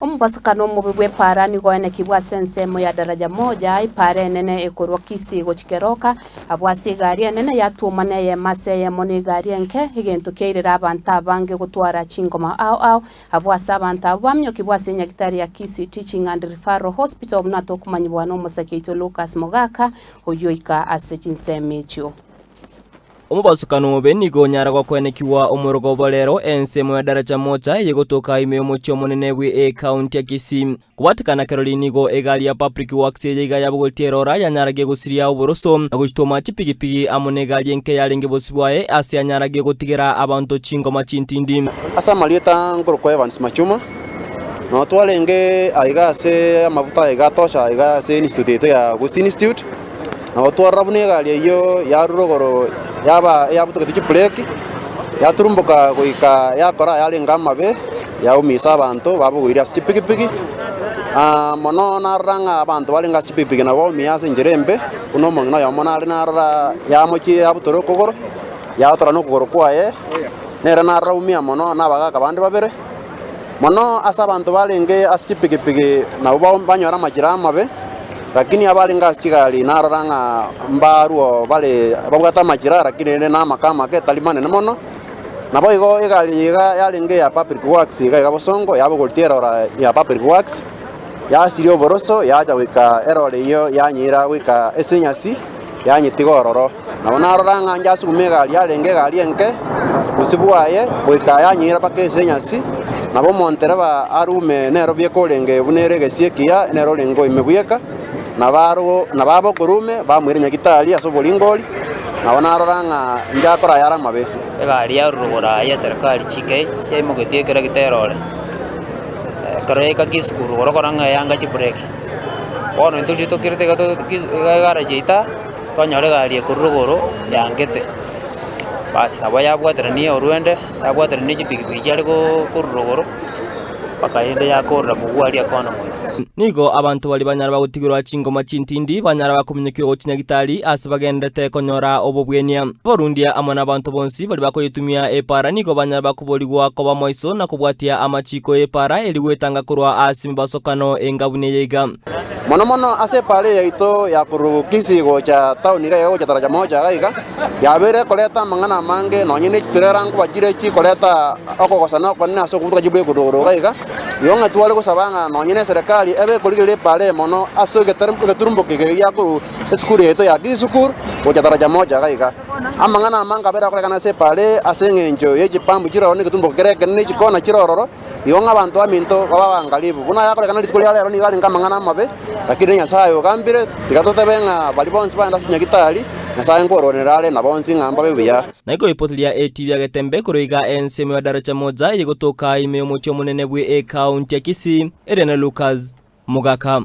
Omobasokano omobe bw'epaara nigo oenekigwe ase ensemo ya Daraja Moja, epaara enene ekorwa Kisii gochia Keroka, abwo ase egari enene yatwomana eyemo ase eyemo na egari enke, egento kiairera abanto abange gotwara chingoma ao ao, abwo ase abanto abwo baminyokigwe ase enyagitari ya Kisii Teaching and Referral Hospital buna tokomanyigwa nomosake oito Lucas Mogaka, oyio oika ase chinsemo echio. Omobasukano obe nigo onyara gokoenekigwa omorogoba rero ensemo ya Daraja Moja eyegotoka ime y'omochie omonene bwe ekaunti ya Kisii. Kobwatekana kerori nigo egari ya Public Works eye iga yabogoretie erora yanyaragie gosiria oboroso na gochitoma chipigipigi amo negari enke yarenge bosio bwaye ase yanyaragie gotigera abanto chingoma chintindi. Ase amarieta nkorokwa Evans Machuma, nabo twarenge aiga ase amafuta aiga atosha aiga ase institute yaito ya Gusii Institute. Nabo twarora buna egari eyio yarure igoro yaba eyabutogete chibreki, yaturumboka goika yakora ayarenge amabe, yaumisa abanto babogoirie ase chipigipigi. Mono narora ng'a abanto barenge ase chipigipigi nabo baumia ase enchera embe, buna omong'ina oyomo nare narora yamochie yabutora okogoro, yagotora na okogoro kwaye, nere narora aumia mono na abagaka bande babere. Mono ase abanto barenge ase chipigipigi nabwo banyora amachira amabe, lakini abarenge ase chigari narora ng'a mbarwo bare babwate amachira lakini rende namake amake tari manene mono. Naboigo egari eye iga yarenge eya Public Works iga iga bosongo yabogoretie erora ya Public Works, yasiria oboroso yacha goika erora eyio yanyeira goika ase enyasi yanyetiga ororo. Nabo narora ng'a inche asugume egari yarenge egari enke, bosio bwaye goika yanyeira mpaka ase enyasi, nabo omontereba arume nero bieka orenge buna ere egesio ekiya, nere orenge oime bweka, nabo nabo abakorume bamoira nyagitari ase oboringori, nabo narora ng'a inche akore ayare amabe. Egari yarure igoro ya eserikari chike yaimogetie ekeregita erore, ekero yaika kisukuru igoro okora ng'a eyanga chibreki, bono intwe riria tokirete iga iga egarachi yaito. Twanyora egari ekorwa rogoro yangete, basi nabo yabwaterania orwende, yabwaterania chipikipiki chiare korwa rogoro, mpaka rende yakorera kogwa aria kona moino. Nigo abanto baria banyara bagotigerwa chingoma chintindi, banyara bakominyokiwa gochia nyagitari ase bagenderete konyora obobwenia. Abarundia amo nabanto bonsi baria bakoyetumia epaara nigo banyara bakoborigwa koba maiso na kobwatia amachiiko y'epaara erio gwetanga korwa ase emebasokano enga buna eye iga. Mono mono ase epaara eye yaito ya korwa Kisii gocha town iga iga gocha Taraja Moja iga iga, yabeire ekoreta amang'ana amange nonye ne chitrela nkoba chire chikoreta okogosana okonene ase okobutoka chibreki korwa igoro iga iga. Igo ng'a tware gosaba ng'a nonye ne eserekari ebe ekorigereria epaara eye mono ase egeturumboki eke gia korwa esukuru yaito ya Kisii School gocha Taraja Moja iga iga. Amang'ana amange abere akorekana ase epaara eye ase eng'encho ye chipambu chire ororo na egeturumboki kere ekenene ne chikona chire ororo. Igo ng'a abanto baminto babe abangaribu. Buna ayakorekana rituko ria rero nigo arenge amang'ana amabe, lakini Nyasae ogambire, tiga totebe ng'a baria bonsi bagenda ase Nyagitari, Nyasae nkorwanera are na bonsi ng'a mbabe buya. Na ikoipoti ria ATV ya Getembe korwa iga ensemo ya Daraja Moja eye gotoka ime y'omochie omonene bwe ekaunti ya Kisii, ere na Lucas Mogaka.